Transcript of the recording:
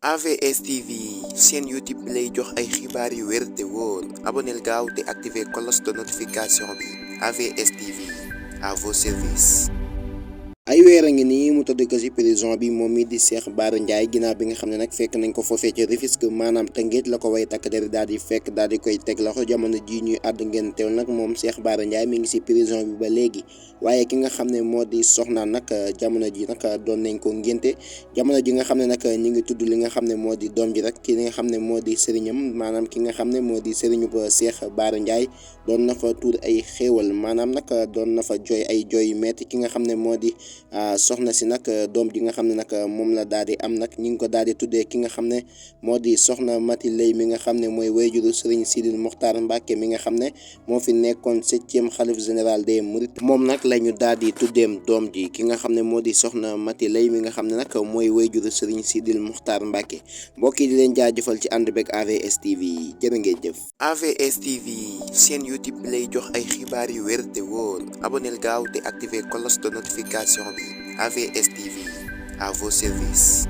AVS TV seen YouTube bi lay jox ay xibaar yu wér te wóor abonneel gaaw te activer cloche de notification bi AVS TV à vos services. ay weer a ngi nii mu tëdd ko ci prison bi moom mi di Cheikh Bara Ndiaye ginnaaw bi nga xam ne nag fekk nañ ko foofee ci Rufisque maanaam Tëngéej la ko way takk der daal di fekk daal di koy teg loxo jamono ji ñuy àdd ngeen teew nag moom Cheikh Bara Ndiaye mi ngi ci prison bi ba léegi waaye ki nga xam ne moo di soxna nag jamono ji nag doon nañ ko ngénte jamono ji nga xam ne nag ñu ngi tudd li nga xam ne moo di doom ji rek ki nga xam ne moo di sëriñam maanaam ki nga xam ne moo di sëriñu ba Cheikh Bara Ndiaye doon na fa tuur ay xéewal maanaam nag doon na fa jooy ay jooy yu metti ki nga xam ne moo di soxna si nag doom ji nga xam ne nag moom la daal di am nag ñi ngi ko daal di tuddee ki nga xam ne moo di soxna Mati Lay mi nga xam ne mooy wayjuru Serigne Sidil Mokhtar Mbacke mi nga xam ne moo fi nekkoon 7e xalif général des Mourides moom nag la ñu daal di tuddeem doom ji ki nga xam ne moo di soxna Mati Lay mi nga xam ne nag mooy wayjuru Serigne Sidil Mokhtar Mbacke mbokk yi di leen jaajëfal ci ànd beeg AVS TV jërë ngeen jëf. AVS TV seen YouTube bi lay jox ay xibaar yu wér te wóor abonneel gaaw te activer cloche de notification bi AVS TV à vos services.